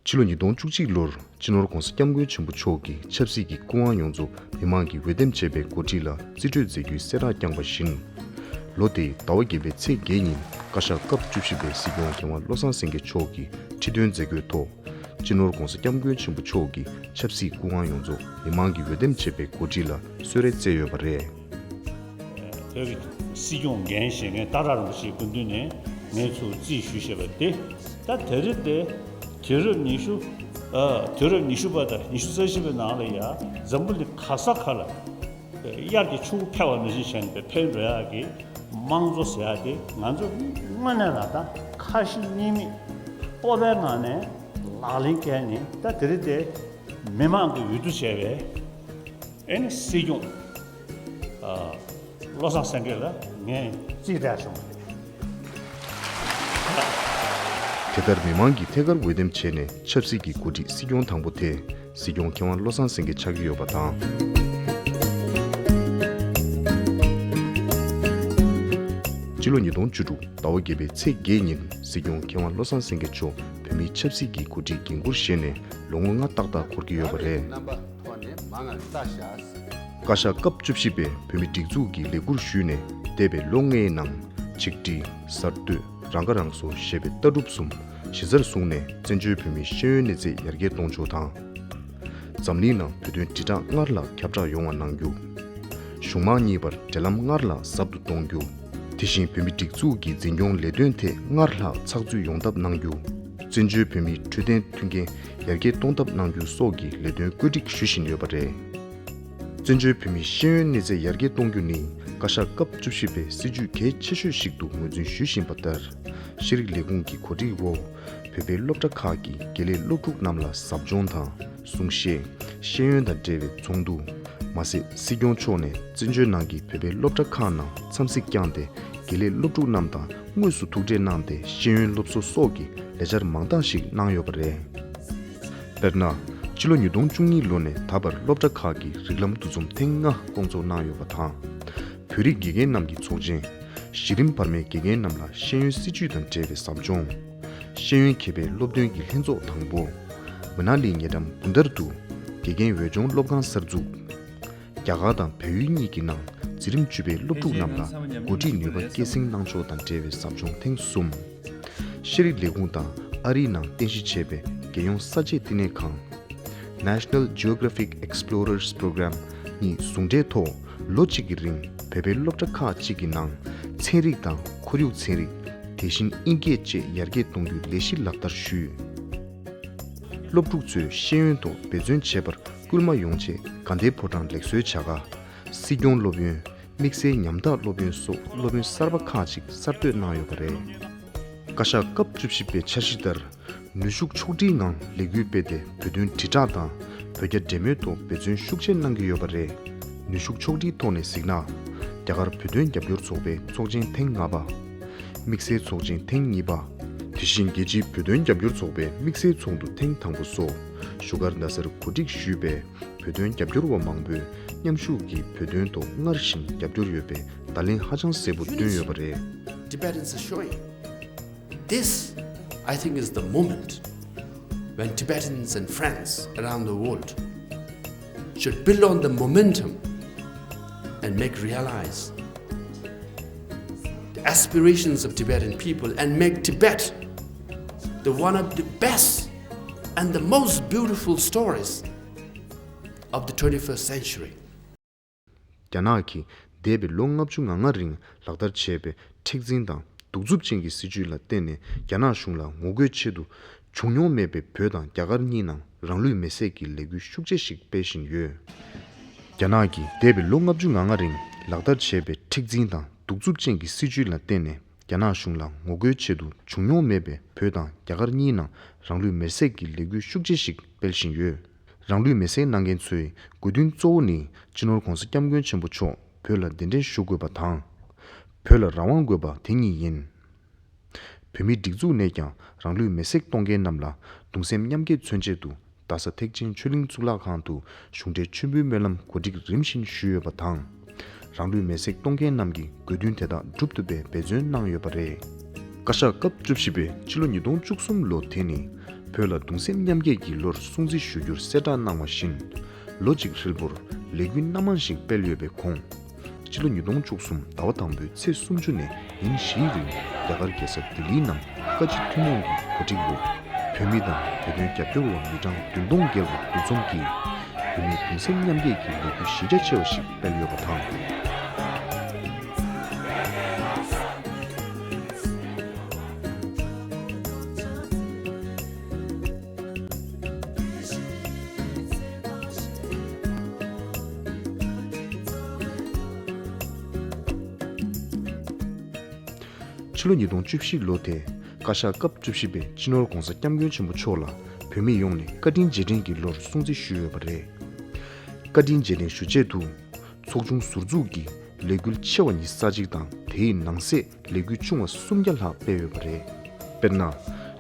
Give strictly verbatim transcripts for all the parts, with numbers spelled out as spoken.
ཕྱི་ལོ་ཉིས་སྟོང་བཅུ་གཅིག་ལོར་སྤྱི་ནོར་༧གོང་ས་༧སྐྱབས་མགོན་ཆེན་པོ་མཆོག་གིས་ཆབ་སྲིད་ཀྱི་སྐུ་དབང་ཡོངས་རྫོགས་མི་མང་གིས་འོས་འདེམས་བྱས་པའི་འགོ་ཁྲིད་ལ་རྩིས་སྤྲོད་མཛད་རྒྱུའི་གསལ་བསྒྲགས་བསྐྱངས་པ་བཞིན། ལོ་དེའི་ཟླ་བ་བརྒྱད་པའི་ཚེས་བརྒྱད་ཉིན་བཀའ་ཤག་སྐབས་བཅུ་བཞི་པའི་སྲིད་སྐྱོང་མཁས་དབང་བློ་བཟང་སེང་གེ་མཆོག་གིས་ཁྲི་སྟོན་མཛད་སྒོའི་ཐོག་སྤྱི་ནོར་༧གོང་ས་༧སྐྱབས་མགོན་ཆེན་པོ་མཆོག་གིས་ཆབ་སྲིད་སྐུ་དབང་ཡོངས་རྫོགས་མི་མང་གིས་འོས་འདེམས་བྱས་པའི་འགོ་ཁྲིད་ལ་གསོལ་རས་སྩལ་ཡོད་པ་རེད། བོད་ཀྱི་སྲིད་སྐྱོང་འགན་བཞེས་མཁན་སྟག་བྲག་རིན་པོ་ཆེའི་སྐུ་མདུན་ནས་ངས་ཚུར་རྩིས་ཞུས་བཞག་པ་དེ། ད་དེ་རིང་དེ་དུས་རབས་ཉི་ཤུ། ཨ། དུས་རབས་ཉི་ཤུ་པ་དང་ཉི་ཤུ་རྩ་བཞི་པའི་ནང་ལ་ཡ་འཛམ་བུ་གླིང་ག་ས་ག་ལ་དབྱར་གྱི་ཆུ་བོ་འཕེལ་བ་ནང་བཞིན་བྱས་ནས་འཕེལ་འགྲོ་ཡག་གི་དམངས་གཙོ་ཟེར་ཡག་དེ་ང་ཚོ་དངོས་གནས་ལ་ད་ཁ་ཞེ་གཉིས་མེད་སྤོབས་པའི་ངང་ནས་ལག་ལེན་བཀལ་ནས། ད་དེ་རིང་དེ་མི་མང་གི་འོས་བསྡུ་བྱས་པའི་ཨེ་ནི་སྲིད་སྐྱོང་ཨ་བློ་བཟང་སེང་གེ་ལ་ངས་རྩིས་སྤྲད་སོང་བ་རེད། དེ་ལྟར་མི་མང་གིས་ཐད་ཀར་འོས་འདེམས་བྱས་ནས་ཆབ་སྲིད་ཀྱི་འགོ་ཁྲིད་སྲིད་སྐྱོང་དང་པོ་དེ་སྲིད་སྐྱོང་མཁས་དབང་བློ་བཟང་སེང་གེ་ཆགས་ཀྱི་ཡོད་པ་དང་། སྤྱི་ལོ་ཉིས་སྟོང་བཅུ་དྲུག་ཟླ་བ་བརྒྱད་པའི་ཚེས་བརྒྱད་ཉིན་སྲིད་སྐྱོང་མཁས་དབང་བློ་བཟང་སེང་གེ་མཆོག་བོད་མིའི་ཆབ་སྲིད་ཀྱི་འགོ་ཁྲིད་འགན་འཁུར་བཞེས་ནས་ལོ་ངོ་ལྔ་ཏག་ཏག་འཁོར་གྱི་ཡོད་པ་རེད། རྣམ་པ་ཐོག་ནས་མང་ང་ལྟ་ཤག་བཀའ་ཤག་སྐབས་བཅུ་བཞི་པས་བོད་མིའི་སྒྲིག་འཛུགས་ཀྱི་ལས་འཁུར་ཞུས་ནས་འདས་པའི་ལོ་ལྔའི་ནང་ཆིག་སྒྲིལ། གསར་གཏོད། རང་ཁ་རང་གསོ་ཞེས་པའི་ལྟ་གྲུབ་གསུམ་གཞི་རྩར་བཟུང་ནས་བཙན་བྱོལ་བོད་མིའི་ཤེས་ཡོན་གནས་ཚད་ཡར་རྒྱས་གཏོང་ཕྱོགས་དང་། འཛམ་གླིང་ནང་བོད་དོན་དྲིལ་བསྒྲགས་སྔར་ལྷག་ཁྱབ་བསྒྲགས་ཡོང་བ་གནང་རྒྱུ། གཞུང་མང་གཉིས་བར་འབྲེལ་ལམ་སྔར་ལྷག་ཟབ་ཏུ་གཏོང་རྒྱུ། དེ་བཞིན་བོད་མིའི་སྒྲིག་འཛུགས་ཀྱི་འཛིན་སྐྱོང་ལས་དོན་ཐད་སྔར་ལྷག་ཚགས་ཚུད་ཡོང་ཐབས་གནང་རྒྱུ། བཙན་བྱོལ་བོད་མིའི་འཕྲོད་བསྟེན་མཐུན་རྐྱེན་ཡར་རྒྱས་གཏོང་ཐབས་གནང་རྒྱུ་སོགས་ཀྱི་ལས་དོན་བཀོད་སྒྲིག་ཞུ་བཞིན་ཡོད་པ་རེད། བཙན་བྱོལ་བོད་མིའི་ཤེས་ཡོན་གནས་ཚད་ཡར་རྒྱས་གཏོང་རྒྱུ་ནི་བཀའ་ཤག་སྐབས་བཅུ་བཞི་པའི་སྲིད་ཇུས་གལ་ཆེ་ཤོས་ཤིག་ཏུ་ངོས་འཛིན་ཞུ་བཞིན་པ་ལྟར། ཤེས་རིག་ལས་ཁུངས་ཀྱི་གོ་སྒྲིག་འོག་བོད་པའི་སློབ་གྲྭ་ཁག་གི་དགེ་ལས་སློབ་ཕྲུག་རྣམས་ལ་ཟབ་སྦྱོང་དང་གསུང་བཤད། ཤེས་ཡོན་དང་འབྲེལ་བའི་ཚོགས་འདུ། མ་ཟད་སྲིད་སྐྱོང་མཆོག་ནས་བཙན་བྱོལ་ནང་གི་བོད་པའི་སློབ་གྲྭ་ཁག་ནང་འཚམས་གཟིགས་བསྐྱངས་ཏེ་དགེ་ལས་སློབ་ཕྲུག་རྣམས་དང་དངོས་སུ་ཐུག་འཕྲད་གནང་སྟེ་ཤེས་ཡོན་སློབ་གསོ་སོགས་ཀྱི་ལས་འཆར་མང་དག་ཞིག་གནང་ཡོད་པ་རེད། དཔེར་ན། ཕྱི་ལོ་ཉིས་སྟོང་བཅུ་གཉིས་ལོ་ནས་ད་བར་སློབ་གྲྭ་ཁག་གི་རིགས་ལམ་འདུ་འཛོམས་ཐེངས་ལྔ་སྐོང་ཚོགས་གནང་ཡོད་པ་དང་། བོད་རིགས་དགེ་རྒན་རྣམས་ཀྱི་ཚོགས་ཆེན། གཞི་རིམ་བར་མའི་དགེ་རྒན་རྣམས་ལ་ཤེས་ཡོན་སྲིད་བྱུས་དང་འབྲེལ་བའི་ཟབ་སྦྱོང་། ཤེས་ཡོན་མཁས་པའི་སློབ་སྟོན་གྱི་ལྷན་ཚོགས་དང་པོ། མ་ན་ལིའི་ཉེ་འགྲམ་བུན་དར་དུ་དགེ་རྒན་འོས་སྦྱོང་སློབ་ཁང་གསར་འཛུགས། རྒྱ་གར་དང་བལ་ཡུལ་གཉིས་ཀྱི་ནང་འཛིན་རིམ་བཅུ་པའི་སློབ་ཕྲུག་རྣམས་ལ་འགོ་ཁྲིད་ནུས་པ་སྐྱེད་སྲིང་གནང་ཕྱོགས་དང་འབྲེལ་བའི་ཟབ་སྦྱོང་ཐེངས་གསུམ། ཤེས་རིག་ལས་ཁུངས་དང་ཨ་རིའི་ནང་རྟེན་གཞི་བྱས་པའི་རྒྱལ་ཡོངས་ས་དཔྱད་བསྟི་གནས་ཁང་། National Geographic Explorers Program གཉིས་ཟུང་འབྲེལ་ཐོག་ལོ་གཅིག་གི་རིང་བོད་པའི་སློབ་གྲྭ་ཁག་ཅིག་གི་ནང་ཚན་རིག་དང་ཁོར་ཡུག་ཚན་རིག་དེ་བཞིན་དབྱིན་སྐད་བཅས་ཡར་རྒྱས་གཏོང་རྒྱུའི་ལས་གཞི་ལག་བསྟར་ཞུས། སློབ་ཕྲུག་ཚོས་ཤེས་ཡོན་ཐོག་འབད་བརྩོན་བྱེད་པར་སྐུལ་མ་ཡོང་ཆེད་དགའ་ལྡན་ཕོ་བྲང་ལེགས་གསོའི་བྱ་དགའ། སྲིད་སྐྱོང་སློབ་ཡོན། དམིགས་བསལ་ཉམ་ཐག་སློབ་ཡོན་སོགས་སློབ་ཡོན་གསར་པ་ཁག་ཅིག་གསར་གཏོད་གནང་ཡོད་པ་རེད། བཀའ་ཤག་སྐབས་བཅུ་བཞི་པའི་འཆར་གཞི་ལྟར། ནུས་ཤུགས་ཕྱོགས་སྒྲིལ་ངང་ལས་འགུལ་སྤེལ་ཏེ་བོད་དོན་དྲིལ་བསྒྲགས་དང་བོད་རྒྱ་འབྲེལ་མོལ་ཐོག་འབད་བརྩོན་ཤུགས་ཆེ་གནང་གི་ཡོད་པ་རེད། ནུས་ཤུགས་ཕྱོགས་སྒྲིལ་ཐོག་ནས་གཟིགས་ན། རྒྱ་གར་བོད་དོན་རྒྱབ་སྐྱོར་ཚོགས་པའི་ཚོགས་ཆེན་ཐེངས་ལྔ་པ། དམིགས་བསལ་ཚོགས་ཆེན་ཐེངས་གཉིས་པ། དེ་བཞིན་རྒྱལ་སྤྱིའི་བོད་དོན་རྒྱབ་སྐྱོར་ཚོགས་པའི་དམིགས་བསལ་ཚོགས་འདུ་ཐེངས་དང་པོ་སོགས་བཞུགས་སྒར་རྡ་སར་གོ་སྒྲིག་ཞུས་པའི་བོད་དོན་རྒྱབ་སྐྱོར་བ་མང་པོས་མཉམ་ཞུགས་ཀྱིས་བོད་དོན་ཐོག་སྔར་བཞིན་རྒྱབ་སྐྱོར་ཡོད་པའི་བརྡ་ལན་ཧ་ཅང་གསལ་པོ་བཏོན་ཡོད་པ་རེད། Tibetans are showing. This, I think, is the moment when Tibetans and friends around the world should build on the momentum and make realize the aspirations of Tibetan people and make Tibet the one of the best and the most beautiful stories of the twenty-first century. རྒྱ་ནག་གིས་འདས་པའི་ལོ་ལྔ་བཅུ་ང་ལྔ་རིང་ལག་བསྟར་བྱས་པའི་མཁྲེགས་འཛིན་དང་གདུག་རྩུབ་ཅན་གྱི་སྲིད་བྱུས་ལ་བརྟེན་ནས་རྒྱ་ནག་གཞུང་ལ་ངོ་རྒོལ་ཆེད་དུ་བྱུང་མྱོང་མེད་པའི་བོད་དང་རྒྱ་གར་གཉིས་ནང་རང་ལུས་མེར་སྲེག་གི་ལས་འགུལ་ཤུགས་ཆེ་ཞིག་སྤེལ་བཞིན་ཡོད། རྒྱ་ནག་གིས་འདས་པའི་ལོ་ལྔ་བཅུ་ང་ལྔ་རིང་ལག་བསྟར་བྱས་པའི་མཁྲེགས་འཛིན་དང་གདུག་རྩུབ་ཅན་གྱི་སྲིད་བྱུས་ལ་བརྟེན་ནས་རྒྱ་ནག་གཞུང་ལ་ངོ་རྒོལ་ཆེད་དུ་བྱུང་མྱོང་མེད་པའི་བོད་དང་རྒྱ་གར་གཉིས་ནང་རང་ལུས་མེར་སྲེག་གི་ལས་འགུལ་ཤུགས་ཆེ་ཞིག་སྤེལ་བཞིན་ཡོད། རང་ལུས་མེར་སྲེག་གནང་མཁན་ཚོའི་དགོས་འདུན་གཙོ་བོ་ནི་སྤྱི་ནོར་༧གོང་ས་༧སྐྱབས་མགོན་ཆེན་པོ་མཆོག་བོད་ལ་གདན་འདྲེན་ཞུ་དགོས་པ་དང་། བོད་ལ་རང་དབང་དགོས་པ་དེ་གཉིས་ཡིན། བོད་མིའི་སྒྲིག་འཛུགས་ནས་ཀྱང་རང་ལུས་མེར་སྲེག་གཏོང་མཁན་རྣམས་ལ་གདུང་སེམས་མཉམ་སྐྱེད་མཚོན་ཆེད་དུ་རྡ་ས་ཐེག་ཆེན་ཆོས་གླིང་གཙུག་ལག་ཁང་དུ་གཞུང་འབྲེལ་མཆོད་འབུལ་སྨོན་ལམ་གོ་སྒྲིག་རིམ་བཞིན་ཞུས་ཡོད་པ་དང་། རང་ལུས་མེར་སྲེག་གཏོང་མཁན་རྣམས་ཀྱི་དགོས་འདུན་དེ་དག་འགྲུབ་ཐུབ་པའི་འབད་བརྩོན་གནང་ཡོད་པ་རེད། བཀའ་ཤག་སྐབས་བཅུ་བཞི་པས་ཕྱི་ལོ་ཉིས་སྟོང་བཅུ་གསུམ་ལོ་དེ་ནི་ བོད་ལ་གདུང་སེམས་མཉམ་སྐྱེད་ཀྱི་ལོར་སྲུང་བརྩི་ཞུ་རྒྱུར་གསལ་བསྒྲགས་གནང་བ་བཞིན། ལོ་གཅིག་ཧྲིལ་པོར་ལས་འགུལ་སྣ་མང་ཞིག་སྤེལ་ཡོད་པའི་ཁོངས། ཕྱི་ལོ་ཉིས་སྟོང་བཅུ་གསུམ་ཟླ་བ་དང་པོའི་ཚེས་སུམ་ཅུ་ནས་ཉིན་བཞིའི་རིང་རྒྱ་གར་རྒྱལ་ས་ལྡི་ལིའི་ནང་བཀའ་སྤྱི་ཐུན་མོང་གི་གོ་སྒྲིག་འོག་བོད་མི་དང་བོད་དོན་རྒྱབ་སྐྱོར་བ་མི་གྲངས་བདུན་སྟོང་བརྒལ་བ་འདུ་འཛོམས་ཀྱིས་བོད་མིའི་གདུང་སེམས་མཉམ་སྐྱེད་ཀྱི་ལས་འགུལ་གཞི་རྒྱ་ཆེ་བ་ཞིག་སྤེལ་ཡོད་པ་དང་། ཕྱི་ལོ་ཉིས་སྟོང་བཅུ་བཞི་ལོ་དེ་བཀའ་ཤག་སྐབས་བཅུ་བཞི་པས་སྤྱི་ནོར་༧གོང་ས་༧སྐྱབས་མགོན་ཆེན་པོ་མཆོག་ལ་བོད་མི་ཡོངས་ནས་བཀའ་དྲིན་རྗེས་དྲན་གྱི་ལོར་སྲུང་བརྩི་ཞུས་ཡོད་པ་རེད། བཀའ་དྲིན་རྗེས་དྲན་ཞུ་ཆེད་དུ། ཚོགས་ཆུང་ཟུར་འཛུགས་ཀྱིས་ལས་འགུལ་ཆེ་བ་ཉི་ཤུ་རྩ་གཅིག་དང་དེའི་ནང་གསེས་ལས་འགུལ་ཆུང་བ་སུམ་བརྒྱ་ལྷག་སྤེལ་ཡོད་པ་རེད། དཔེར་ན།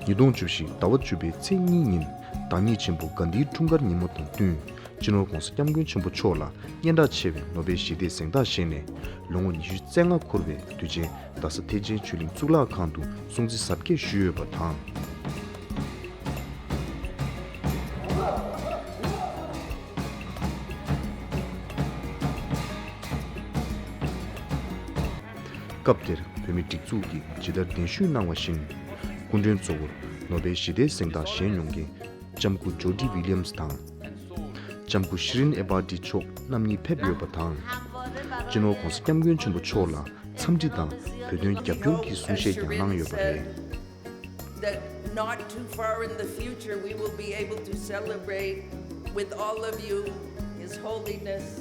ཉིས་སྟོང་བཅུ་བཞི་ཟླ་བ་བཅུ་པའི་ཚེས་གཉིས་ཉིན་བདག་ཉིད་ཆེན་པོ་གྷན་དྷིའི་འཁྲུངས་སྐར་ཉིན་མོ་དང་བསྟུན། སྤྱི་ནོར་༧གོང་ས་༧སྐྱབས་མགོན་ཆེན་པོ་མཆོག་ལ་སྙན་གྲགས་ཆེ་བའི་ནོ་བེལ་ཞི་བདེའི་གཟེངས་རྟགས་བཞེས་ནས་ལོ་ངོ་ཉི་ཤུ་རྩ་ལྔ་འཁོར་བའི་དུས་ཆེན་རྡ་ས་ཐེག་ཆེན་ཆོས་གླིང་གཙུག་ལག་ཁང་དུ་སྲུང་བརྩི་གཟབ་རྒྱས་ཞུས་ཡོད་པ་དང་། སྐབས་དེར་བོད་མིའི་སྒྲིག་འཛུགས་ཀྱིས་ཇི་ལྟར་གདན་ཞུས་གནང་བ་བཞིན། སྐུ་མགྲོན་གཙོ་བོར་ནོ་བེལ་ཞི་བདེའི་གཟེངས་རྟགས་བཞེས་མྱོང་མཁན་ལྕམ་སྐུ་ཇོ་ཌི་ཝི་ལི་ཡམ་སི་དང་། ལྕམ་སྐུ་ཤི་རིན་ཨེ་བྷ་ཏི་མཆོག་རྣམ་གཉིས་ཕེབས་ཡོད་པ་དང་། སྤྱི་ནོར་༧གོང་ས་༧སྐྱབས་མགོན་ཆེན་པོ་མཆོག་ལ་འཚམས་འདྲི་དང་བོད་དོན་རྒྱབ་སྐྱོར་གྱི་གསུང་བཤད་ཀྱང་གནང་ཡོད་པ་རེད། That not too far in the future, we will be able to celebrate with all of you His Holiness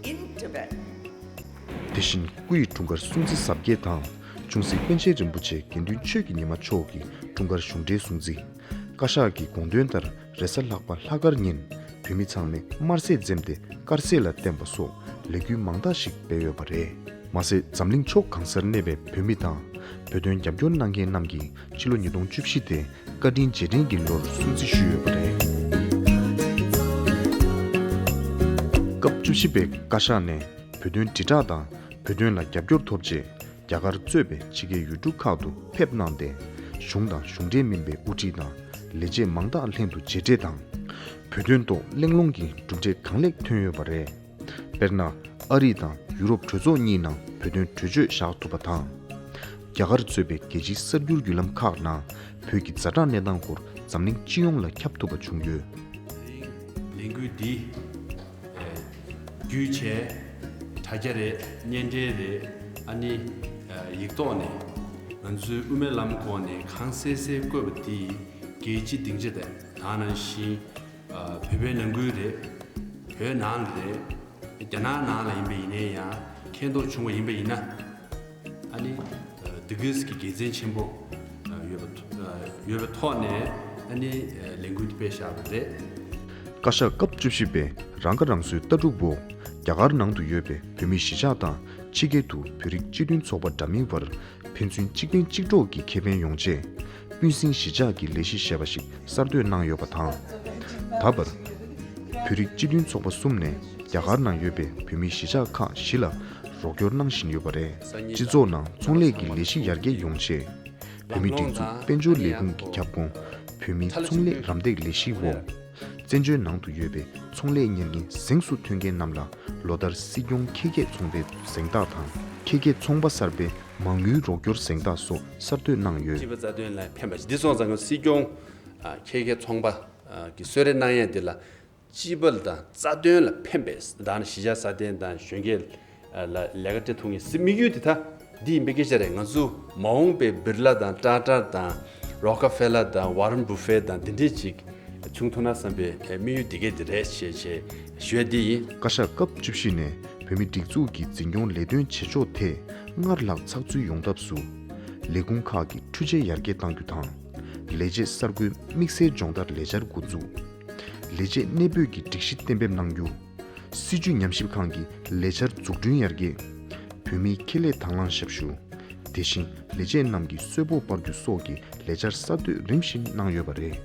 in Tibet. དེ་བཞིན་སྐུ་ཡི་འཁྲུངས་སྐར་སྲུང་བརྩི་གཟབ་རྒྱས་དང་། ཆུང་སྲིད་པཎ་ཆེན་རིན་པོ་ཆེ་དགེ་འདུན་ཆོས་ཀྱི་ཉི་མ་མཆོག་གི་འཁྲུངས་སྐར་གཞུང་འབྲེལ་སྲུང་བརྩི། བཀའ་ཤག་གི་དགོངས་དོན་ལྟར། རེས་གཟའ་ལྷག་པ་ལྷག་དཀར་ཉིན་བོད་མི་ཚང་མས་དམར་ཟས་འཛེམས་ཏེ་དཀར་ཟས་ལ་བརྟེན་པ་སོགས་ལས་འགུལ་མང་དག་ཞིག་སྤེལ་ཡོད་པ་རེད། མ་ཟད་འཛམ་གླིང་ཕྱོགས་གང་སར་གནས་པའི་བོད་མི་དང་བོད་དོན་རྒྱབ་སྐྱོར་གནང་མཁན་རྣམས་ཀྱིས་ཕྱི་ལོ་ཉིས་སྟོང་བཅུ་བཞི་དེ་བཀའ་དྲིན་རྗེས་དྲན་གྱི་ལོར་སྲུང་བརྩི་ཞུས་ཡོད་པ་རེད། སྐབས་བཅུ་བཞི་པའི་བཀའ་ཤག་ནས་བོད་དོན་དྲིལ་བསྒྲགས་དང་བོད་དོན་ལ་རྒྱབ་སྐྱོར་ཐོབ་ཆེད། རྒྱ་གར་གཙོས་པའི་ཕྱི་རྒྱལ་ཡུལ་གྲུ་ཁག་ཏུ་ཕེབས་གནང་སྟེ། གཞུང་དང་གཞུང་འབྲེལ་མིན་པའི་དབུ་ཁྲིད་དང་ལས་བྱེད་མང་དག་ལྷན་དུ་མཇལ་འཕྲད་དང་། བོད་དོན་ཐོག་གླེང་སློང་གི་གྲུབ་འབྲས་གང་ལེགས་ཐོན་ཡོད་པ་རེད། དཔེར་ན། ཨ་རི་དང་ཡུ་རོབ་གྲོས་ཚོགས་གཉིས་ནང་བོད་དོན་གྲོས་ཆོད་བཞག་ཐུབ་པ་དང་། རྒྱ་གར་གཙོས་པའི་རྒྱལ་སྤྱིའི་གསར་འགྱུར་བརྒྱུད་ལམ་ཁག་ནང་བོད་ཀྱི་ཛ་དྲག་གནས་སྟངས་སྐོར་འཛམ་གླིང་སྤྱི་ཡོངས་ལ་ཁྱབ་ཐུབ་པ་བྱུང་ཡོད། ལས་འགུལ་འདི། བརྒྱུད་བྱས། དྲ་རྒྱ་རེད། བརྙན་འཕྲིན་རེད། ཨ་ནི། ཡིག་ཐོག་ནས་ང་ཚོའི་དབུ་མའི་ལམ་སྐོར་ནས་གང་གསལ་གསལ་བཀོད་པ་དེ་རྒྱལ་སྤྱིའི་སྡིངས་ཆ་དེ་དེ་ནང་བཞིན་བོད་པའི་ནང་ཁུལ་རེད། བོད་ནང་ལ་རེད། རྒྱ་ནག་ནང་ལ་ཡིན་པ་ཡིན་ནའི་ཡང་མཁྱེན་རྟོགས་བྱུང་བ་ཡིན་པ་ཡིན་ན། ཨ་ནི། འདི་གིས་ཀྱི་དགེ་མཚན་ཆེན་པོ་ཡོད་པ་ཐོག་ནས་ཨ་ནི་ལས་འགུལ་དེ་སྤེལ་བཞག་པ་རེད། བཀའ་ཤག་སྐབས་བཅུ་བཞི་པས་རང་ཁ་རང་གསོའི་ལྟ་གྲུབ་འོག་རྒྱ་གར་ནང་དུ་ཡོད་པའི་བོད་མིའི་གཞིས་ཆགས་དང་ཕྱི་རྒྱལ་དུ་བོད་རིགས་སྤྱི་མཐུན་ཚོགས་པ་འདྲ་མིན་བར་ཕན་ཚུན་གཅིག་ཕན་གཅིག་གྲོགས་ཀྱི་ཁེ་ཕན་ཡོང་ཆེད་སྤུན་སྲིང་གཞིས་ཆགས་ཀྱི་ལས་གཞི་ཞེས་པ་ཞིག་གསར་གཏོད་གནང་ཡོད་པ་དང་། ད་བར། བོད་རིགས་སྤྱི་མཐུན་ཚོགས་པ་གསུམ་ནས་རྒྱ་གར་ནང་ཡོད་པའི་བོད་མིའི་གཞིས་ཆགས་ཁག་བཞི་ལ་རོགས་སྐྱོར་གནང་བཞིན་ཡོད་པ་རེད། སྤྱི་ཚོགས་ནང་ཚོང་ལས་ཀྱི་ལས་གཞི་ཡར་རྒྱས་ཡོང་ཆེད། བོད་མིའི་སྒྲིག་འཛུགས་དཔལ་འབྱོར་ལས་ཁུངས་ཀྱི་ཁྱབ་ཁོངས་བོད་མིའི་ཚོང་ལས་རམ་འདེགས་ལས་གཞིའི་འོག་བཙན་བྱོལ་ནང་དུ་ཡོད་པའི་ཚོང་ལས་གཉེར་མཁན་གཟེངས་སུ་ཐོན་མཁན་རྣམས་ལ་ལོ་ལྟར་སྲིད་སྐྱོང་ཁྱད་བརྒྱད་ཚོང་པའི་གཟེངས་རྟགས་དང་། ཁྱད་བརྒྱད་ཚོང་པ་གསར་པའི་མ་དངུལ་རོགས་སྐྱོར་གཟེངས་རྟགས་སོགས་གསར་གཏོད་གནང་ཡོད། སྤྱི་པའི་རྩ་དོན་ལ་ཕན་པ་ཞིག་འདི་སོང་ཙང་སྲིད་སྐྱོང་ཁྱད་བརྒྱད་ཚོང་པ་གི་གསོལ་རས་གནང་ཡས་འདི་ལ། སྤྱི་པ་དང་རྩ་དོན་ལ་ཕན་པའི་ད་ནི་གཞིས་ཆགས་སྲ་བརྟན་དང་གཞོན་སྐྱེས་ལ་ལས་ཀ་སྤྲད་ཐུབ་མཁན་སྲིད་དམིགས་ཡུལ་དེ་ད་འདི་ཡིན་པའི་སྐད་ཆ་རེད། ང་ཚོ་མ་འོངས་པའི་བིར་ལ་དང་ཊ་ཊ་དང་རོ་ཀ་ཧྥེ་ལ་དང་ཝ་རན་བུ་ཧྥེ་དང་འདི་འདྲས་ཅིག་བྱུང་ཐུབ་ན་བསམ་པའི་དམིགས་ཡུལ་འདི་གས་འདི་རེད་ཞེས་ཞེས་ཞུ་ཡ་འདི་ཡིན། བཀའ་ཤག་སྐབས་བཅུ་བཞི་ནས་བོད་མིའི་སྒྲིག་འཛུགས་ཀྱི་འཛིན་སྐྱོང་ལས་དོན་བྱེད་ཕྱོགས་ཐད་སྔར་ལྷག་ཚགས་ཚུད་ཡོང་ཐབས་སུ་ལས་ཁུངས་ཁག་གི་འཕྲུལ་ཆས་ཡར་རྒྱས་གཏང་རྒྱུ་དང་ལས་བྱེད་གསར་བསྐོས་དམིགས་བསལ་སྦྱོང་བརྡར་ལས་འཆར་འགོ་འཛུགས། ལས་བྱེད་གནས་སྤོས་ཀྱི་སྒྲིག་གཞི་གཏན་འབེབས་གནང་རྒྱུ། སྲིད་བྱུས་ཉམས་ཞིབ་ཁང་གི་ལས་འཆར་འཛུགས་སྐྲུན་ཡར་རྒྱས། བོད་མིའི་ཁེ་ལས་དང་བླངས་ཞབས་ཞུ། དེ་བཞིན་ལས་བྱེད་རྣམས་ཀྱི་གསོལ་ཕོགས་སྤར་རྒྱུ་སོགས་ཀྱི་ལས་འཆར་གསར་གཏོད་རིམ་བཞིན་གནང་ཡོད་པ་རེད།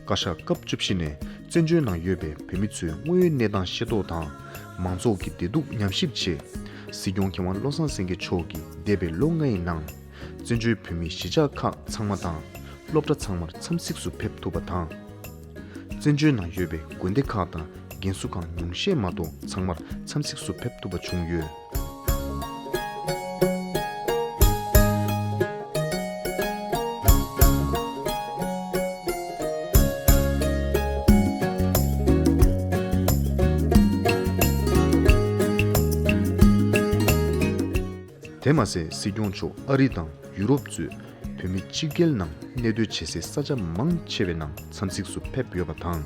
བཀའ་ཤག་སྐབས་བཅུ་བཞི་ནས་བཙན་བྱོལ་ནང་ཡོད་པའི་བོད་མི་ཚོའི་དངོས་ཡོད་གནས་སྟངས་ཤེས་རྟོགས་དང་། མང་ཚོགས་ཀྱི་བདེ་སྡུག་ཉམས་ཞིབ་ཆེད། སྲིད་སྐྱོང་མཁས་དབང་བློ་བཟང་སེང་གེ་མཆོག་གིས་འདས་པའི་ལོ་ལྔ་ཡི་ནང་། བཙན་བྱོལ་བོད་མིའི་གཞིས་ཆགས་ཁག་ཚང་མ་དང་ སློབ་གྲྭ་ཚང་མར་འཚམས་གཟིགས་སུ་ཕེབས་ཐུབ་པ་དང་། བཙན་བྱོལ་ནང་ཡོད་པའི་དགོན་སྡེ་ཁག་དང་རྒན་གསོ་ཁང་ཉུང་ཤས་མ་གཏོགས་ཚང་མར་འཚམས་གཟིགས་སུ་ཕེབས་ཐུབ་པ་བྱུང་ཡོད། དེ་མ་ཟད་སྲིད་སྐྱོང་མཆོག་ཨ་རི་དང་ཡུ་རོབ་གཙོས་བོད་མི་སྤྱི་སྒེར་ནང་གནས་སྡོད་བྱེད་སའི་ས་ཆ་མང་ཆེ་བའི་ནང་འཚམས་གཟིགས་སུ་ཕེབས་ཡོད་པ་དང་།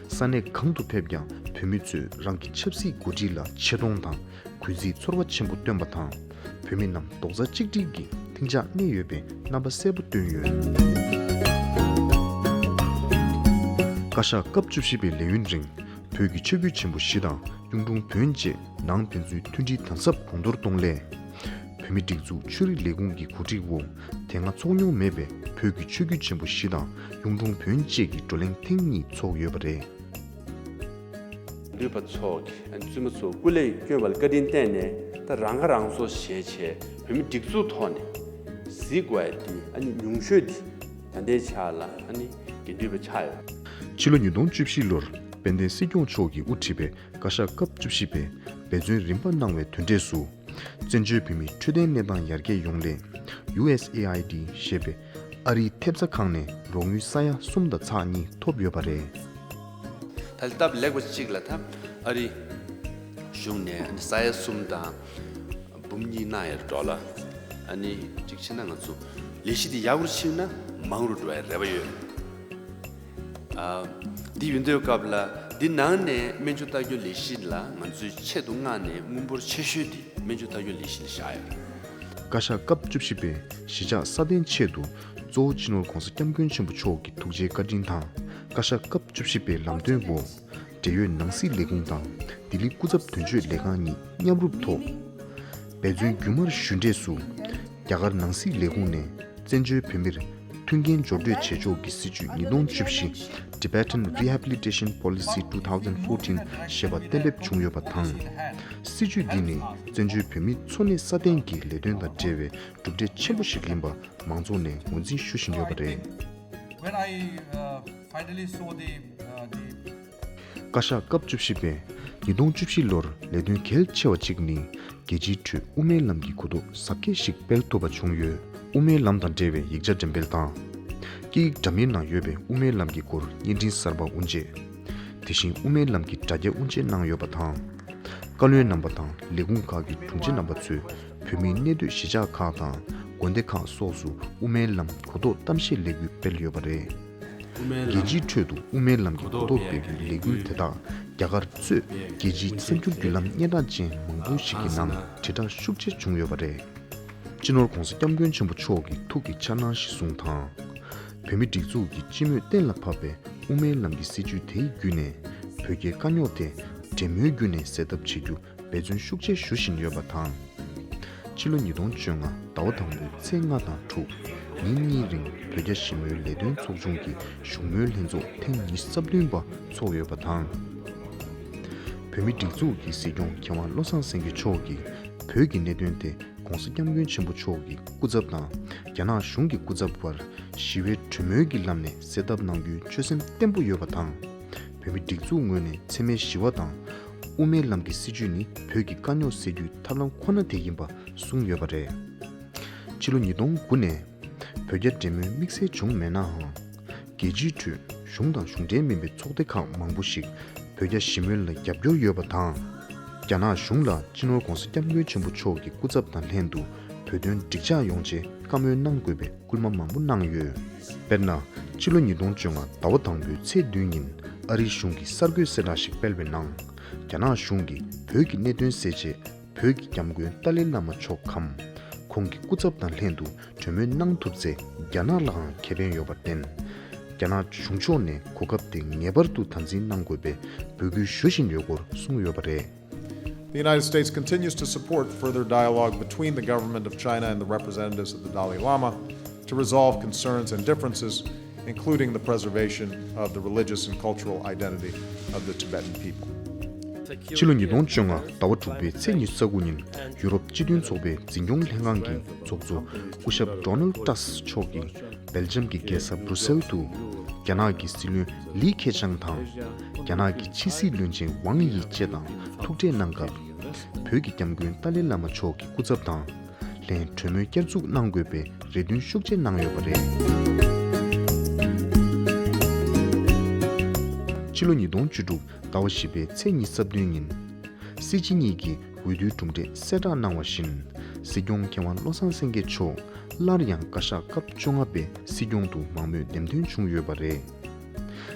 ས་གནས་གང་དུ་ཕེབས་ཀྱང་བོད་མི་ཚོས་རང་གི་ཆབ་སྲིད་འགོ་ཁྲིད་ལ་ཆེ་མཐོང་དང་གུས་བརྩི་ཚོར་བ་ཆེན་པོ་བཏོན་པ་དང་། བོད་མི་རྣམས་རྡོག་རྩ་གཅིག་སྒྲིལ་གྱིས་ལྷིང་འཇགས་གནས་ཡོད་པའི་རྣམ་པ་གསལ་པོ་བཏོན་ཡོད། བཀའ་ཤག་སྐབས་བཅུ་བཞི་པའི་ལས་ཡུན་རིང་བོད་ཀྱི་ཆོས་བརྒྱུད་ཆེན་པོ་བཞི་དང་གཡུང་དྲུང་བོན་བཅས་ནང་ཕན་ཚུན་མཐུན་སྒྲིལ་དམ་ཟབ་གོང་མཐོར་གཏོང་སླད། བོད་མིའི་སྒྲིག་འཛུགས་ཆོས་རིག་ལས་ཁུངས་ཀྱི་གོ་སྒྲིག་འོག་དེ་སྔ་ཚོགས་མྱོང་མེད་པའི་བོད་ཀྱི་ཆོས་བརྒྱུད་ཆེན་པོ་བཞི་དང་གཡུང་དྲུང་བོན་བཅས་ཀྱི་བགྲོ་གླེང་ཐེངས་གཉིས་ཚོགས་ཡོད་པ་རེད། འདུས་པ་ཚོ་གིས་བཙུན་མ་ཚོ་སྐུ་ལས་བསྐྱོན་པ་ལ་བཀའ་དྲིན་བརྟེན་ནས་ད་རང་ཁ་རང་གསོ་བྱས་བྱས་བོད་མི་སྒྲིག་འཛུགས་ཐོག་ནས་གཟིགས་དགོས་ཡ་དེ་ཨ་ནི་ཉུང་ཤོས་དེ་ད་ལྟའི་ཆ་ལ་ཨ་ནི་དགེ་འདུན་པ་ཆགས་ཡོད། ཕྱི་ལོ་ཉིས་སྟོང་བཅུ་བཞི་ལོར་དཔལ་ལྡན་སྲིད་སྐྱོང་མཆོག་གིས་དབུ་ཁྲིད་པའི་བཀའ་ཤག་སྐབས་བཅུ་བཞི་པས་འབད་བརྩོན་རིམ་པ་གནང་བའི་དོན་འབྲས་སུ། བཙན་བྱོལ་བོད་མིའི་འཕྲོད་བསྟེན་གནས་སྟངས་ཡར་རྒྱས་ཡོང་སླད་ཡུ་ཨེས་ཨེ་ཨའི་ཌི་ཞེས་པའི་ཨ་རིའི་ཐེབས་རྩ་ཁང་ནས་རོགས་དངུལ་ས་ཡ་གསུམ་དང་ཚེག་གཉིས་ཐོབ་ཡོད་པ་རེད། ད་ལྟ་སྟབས་ལེགས་པ་གཅིག་ལ་ད་ཨ་རི་གཞུང་ནས་ས་ཡ་གསུམ་དང་འབུམ་གཉིས་གནང་ཡ་རེད་ཌོ་ལར། ཨ་ནི་གཅིག་བྱས་ན་ང་ཚོ་ལས་གཞི་འདི་ཡག་པོ་ཕྱིན་ན་མང་རུ་འགྲོ་ཡ་རེ་བ་ཡོད། ཨ། འདི་ཡིན་དུས་སྐབས་ལ་འདི་ནང་ནས་སྨན་བཅོས་ལྟ་སྐྱོང་ལས་གཞི་ལ་ང་ཚོས་ཆེད་དུ་མངགས་ནས་དངུལ་འབོར་ཆེ་ཤོས་འདི་སྨན་བཅོས་ལྟ་སྐྱོང་ལས་གཞི་ལ་བཞག་ཡོད། བཀའ་ཤག་སྐབས་བཅུ་བཞི་པས་གཞིས་ཆགས་སྲ་བརྟན་ཆེད་དུ་གཙོ་བོ་སྤྱི་ནོར་༸གོང་ས་༸སྐྱབས་མགོན་ཆེན་པོ་མཆོག་གི་ཐུགས་རྗེའི་བཀའ་དྲིན་དང་བཀའ་ཤག་སྐབས་བཅུ་བཞི་པའི་ལམ་སྟོན་འོག་འབྲེལ་ཡོད་ནང་སྲིད་ལས་ཁུངས་དང་ལྡི་ལི་སྐུ་ཚབ་དོན་གཅོད་ལས་ཁང་གཉིས་མཉམ་རུབ་ཐོག་འབད་བརྩོན་རྒྱུན་མར་ཞུ་འབྲས་སུ། རྒྱ་གར་ནང་སྲིད་ལས་ཁུངས་ནས་བཙན་བྱོལ་བོད་མིར་མཐུན་རྐྱེན་སྦྱོར་སྤྲོད་བྱེད་ཕྱོགས་ཀྱི་སྲིད་ཇུས་ཉིས་སྟོང་བཅུ་བཞི། Tibetan Rehabilitation Policy two thousand fourteen ཞེས་པ་གཏན་འབེབས་བྱུང་ཡོད་པ་དང་། སྲིད་ཇུས་འདི་ནི་བཙན་བྱོལ་བོད་མིའི་འཚོ་གནས་སྲ་བརྟན་གྱི་ལས་དོན་དང་འབྲེལ་བའི་གྲུབ་འབྲས་ཆེན་པོ་ཞིག་ཡིན་པ་མང་ཚོགས་ནས་ངོས་འཛིན་ཞུ་བཞིན་ཡོད་པ་རེད། When I uh, finally saw the uh, the བཀའ་ཤག་སྐབས་བཅུ་བཞི་པས་ཉིས་སྟོང་བཅུ་བཞི་ལོར་ལས་དོན་གལ་ཆེ་བ་གཅིག་ནི་རྒྱལ་སྤྱིའི་ཁྲོད་དབུ་མའི་ལམ་གྱི་གོ་རྟོགས་ཟབ་རྒྱས་ཤིག་སྤེལ་ཐུབ་པ་བྱུང་ཡོད། དབུ་མའི་ལམ་དང་འབྲེལ་བའི་ཡིག་ཆ་འགྲེམས་སྤེལ་དང་། སྐད་ཡིག་འདྲ་མིན་ནང་ཡོད་པའི་དབུ་མའི་ལམ་གྱི་སྐོར་བརྙན་འཕྲིན་གསར་པ་དབུ་འབྱེད། དེ་བཞིན་དབུ་མའི་ལམ་གྱི་དྲ་རྒྱ་དབུ་འབྱེད་གནང་ཡོད་པ་དང་། བཀའ་བློན་རྣམ་པ་དང་ལས་ཁུངས་ཁག་གི་དྲུང་ཆེ་རྣམ་པ་ཚོས་བོད་མིའི་གནས་སྡོད་གཞིས་ཆགས་ཁག་དང་དགོན་སྡེ་ཁག་སོགས་སུ་དབུ་མའི་ལམ་གོ་རྟོགས་གཏམ་བཤད་ལས་འགུལ་སྤེལ་ཡོད་པ་རེད། རྒྱལ་སྤྱིའི་ཁྲོད་དུ་དབུ་མའི་ལམ་གྱི་གོ་རྟོགས་སྤེལ་རྒྱུའི་ལས་འགུལ་དེ་དག་རྒྱ་གར་གཙོས་རྒྱལ་སྤྱིའི་གསར་འགྱུར་བརྒྱུད་ལམ་སྙན་གྲགས་ཅན་མང་པོ་ཞིག་གི་ནང་དྲིལ་བསྒྲགས་ཤུགས་ཆེ་བྱུང་ཡོད་པ་རེད། སྤྱི་ནོར་༸གོང་ས་༸སྐྱབས་མགོན་ཆེན་པོ་མཆོག་གི་ཐུགས་ཀྱི་འཆར་སྣང་གཞིར་བཟུང་དང་། བོད་མིའི་སྒྲིག་འཛུགས་ཀྱི་སྤྱི་མོས་གཏན་ལ་ཕབ་པའི་དབུ་མའི་ལམ་གྱི་སྲིད་བྱུས་དེའི་བརྒྱུད་ནས་བོད་རྒྱའི་དཀའ་རྙོག་དེ་འབྲེལ་མོལ་བརྒྱུད་ནས་སེལ་ཐབས་བྱེད་རྒྱུ་འབད་བརྩོན་ཤུགས་ཆེ་ཞུ་བཞིན་ཡོད་པ་དང་། ཕྱི་ལོ་ཉིས་སྟོང་བཅོ་ལྔ་ཟླ་བ་དང་པོའི་ཚེས་ལྔ་དང་དྲུག་ཉིན་གཉིས་རིང་བོད་རྒྱ་ཞི་མོལ་ལས་དོན་ཚོགས་ཆུང་གི་བཞུགས་མོལ་ལྷན་ཚོགས་ཐེངས་ཉི་ཤུ་རྩ་བདུན་པ་འཚོགས་ཡོད་པ་དང་། བོད་མིའི་སྒྲིག་འཛུགས་ཀྱི་སྲིད་སྐྱོང་མཁས་དབང་བློ་བཟང་སེང་གེ་མཆོག་གིས་བོད་ཀྱི་གནད་དོན་དེ་༸གོང་ས་༸སྐྱབས་མགོན་ཆེན་པོ་མཆོག་གི་སྐུ་ཚབ་དང་རྒྱ་ནག་གཞུང་གི་སྐུ་ཚབ་བར་ཞི་བའི་གྲོས་མོལ་གྱི་ལམ་ནས་སེལ་ཐབས་གནང་རྒྱུའི་ཆོད་སེམས་བརྟན་པོ་ཡོད་པ་དང་། བོད་མིའི་སྒྲིག་འཛུགས་ངོས་ནས་འཚེ་མེད་ཞི་བ་དང་། དབུ་མའི་ལམ་གྱི་སྲིད་བྱུས་ནི་བོད་ཀྱི་དཀའ་རྙོག་སེལ་རྒྱུའི་ཐབས་ལམ་ཁོ་ན་དེ་ཡིན་པ་གསུངས་ཡོད་པ་རེད། ཕྱི་ལོ་ཉིས་སྟོང་དགུ་ནས་བོད་རྒྱ་འབྲེལ་མོལ་དམིགས་བསལ་བྱུང་མེད་ནའང་། རྒྱལ་སྤྱིའི་ཁྲོད་གཞུང་དང་གཞུང་འབྲེལ་མིན་པའི་ཚོགས་སྡེ་ཁག་མང་པོ་ཞིག་བོད་རྒྱ་ཞི་མོལ་ལ་རྒྱབ་སྐྱོར་ཡོད་པ་དང་། རྒྱ་ནག་གཞུང་ལ་སྤྱི་ནོར་༸གོང་ས་༸སྐྱབས་མགོན་ཆེན་པོ་མཆོག་གི་སྐུ་ཚབ་དང་ལྷན་དུ་བོད་དོན་འགྲིག་འཇགས་ཡོང་ཆེད་བཀའ་མོལ་གནང་དགོས་པའི་སྐུལ་མ་མང་པོ་གནང་ཡོད། དཔེར་ན། ཕྱི་ལོ་ཉིས་སྟོང་བཅོ་ལྔ་ཟླ་བ་དང་པོའི་ཚེས་བདུན་ཉིན་ཨ་རིའི་གཞུང་གིས་གསར་འགོད་གསལ་བསྒྲགས་ཤིག་སྤེལ་བའི་ནང་། རྒྱ་ནག་གཞུང་གིས་བོད་ཀྱི་གནད་དོན་སེལ་ཆེད་བོད་ཀྱི་སྐྱབས་མགོན་ཏཱ་ལའི་བླ་མ་མཆོག་གམ། ཁོང་གི་སྐུ་ཚབ་དང་ལྷན་དུ་གྲོས་མོལ་གནང་ཐུབ་ཚེ་རྒྱ་ནག་ལའང་ཁེ་ཕན་ཡོད་པར་བརྟེན། རྒྱ་ནག་གཞུང་ཕྱོགས་ནས་གོ་སྐབས་དེ་ངེས་པར་དུ་དམ་འཛིན་གནང་དགོས་པའི་འབོད་སྐུལ་ཞུ་བཞིན་ཡོད་སྐོར་གསུངས་ཡོད་པ་རེད། The United States continues to support further dialogue between the government of China and the representatives of the Dalai Lama to resolve concerns and differences, including the preservation of the religious and cultural identity of the Tibetan people. ཕྱི་ལོ་ཉིས་སྟོང་བཅོ་ལྔ་ཟླ་བ་དྲུག་པའི་ཚེས་ཉི་ཤུ་རྩ་དགུ་ཉིན་ཡུ་རོབ་སྤྱི་མཐུན་ཚོགས་པའི་འཛིན་སྐྱོང་ལྷན་ཁང་གི་ཚོགས་གཙོ་སྐུ་ཞབས་Donald Tusk མཆོག་གིས་ སྦེལ་ཇམ་གྱི་རྒྱལ་ས་བྷུ་སེལ་དུ་རྒྱ་ནག་གི་སྲིད་བློན་ལི་ཁེ་ཆང་དང་། རྒྱ་ནག་གི་ཕྱི་སྲིད་བློན་ཆེན་ཝང་ཡི་བཅས་དང་ཐུག་འཕྲད་གནང་སྐབས། བོད་ཀྱི་སྐྱབས་མགོན་ཏཱ་ལའི་བླ་མ་མཆོག་གི་སྐུ་ཚབ་དང་། ལྷན་གྲོས་མོལ་བསྐྱར་འཛུགས་གནང་དགོས་པའི་རེ་འདུན་ཤུགས་ཆེ་གནང་ཡོད་པ་རེད། ཕྱི་ལོ་ཉིས་སྟོང་བཅུ་དྲུག་ཟླ་བ་བཞི་པའི་ཚེས་ཉི་ཤུ་རྩ་བདུན་ཉིན། སྲིད་སྤྱི་གཉིས་ཀྱིས་འོས་བསྡུའི་གྲུབ་འབྲས་གསལ་བསྒྲགས་གནང་བ་བཞིན། སྲིད་སྐྱོང་མཁས་དབང་བློ་བཟང་སེང་གེ་མཆོག་སླར་ཡང་བཀའ་ཤག་སྐབས་བཅོ་ལྔ་པའི་སྲིད་སྐྱོང་དུ་མང་མོས་འདེམས་ཐོན་བྱུང་ཡོད་པ་རེད།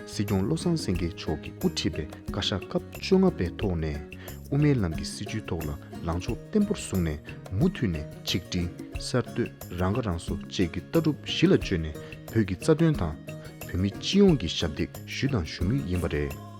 སྲིད་སྐྱོང་བློ་བཟང་སེང་གེ་མཆོག་གིས་དབུ་ཁྲིད་པའི་བཀའ་ཤག་སྐབས་བཅོ་ལྔ་པའི་ཐོག་ནས། དབུ་མའི་ལམ་གྱི་སྲིད་བྱུས་ཐོག་ལ་ལངས་ཕྱོགས་བརྟན་པོར་བཟུང་ནས། མུ་མཐུད་ནས་ཆིག་སྒྲིལ། གསར་གཏོད། རང་ཁ་རང་གསོ་བཅས་ཀྱི་ལྟ་གྲུབ་གཞི་ལ་བཅོལ་ནས། བོད་ཀྱི་རྩ་དོན་དང་། བོད་མི་སྤྱི་ཡོངས་ཀྱི་ཞབས་འདེགས་ཞུས་དང་ཞུ་མུས་ཡིན་པ་རེད།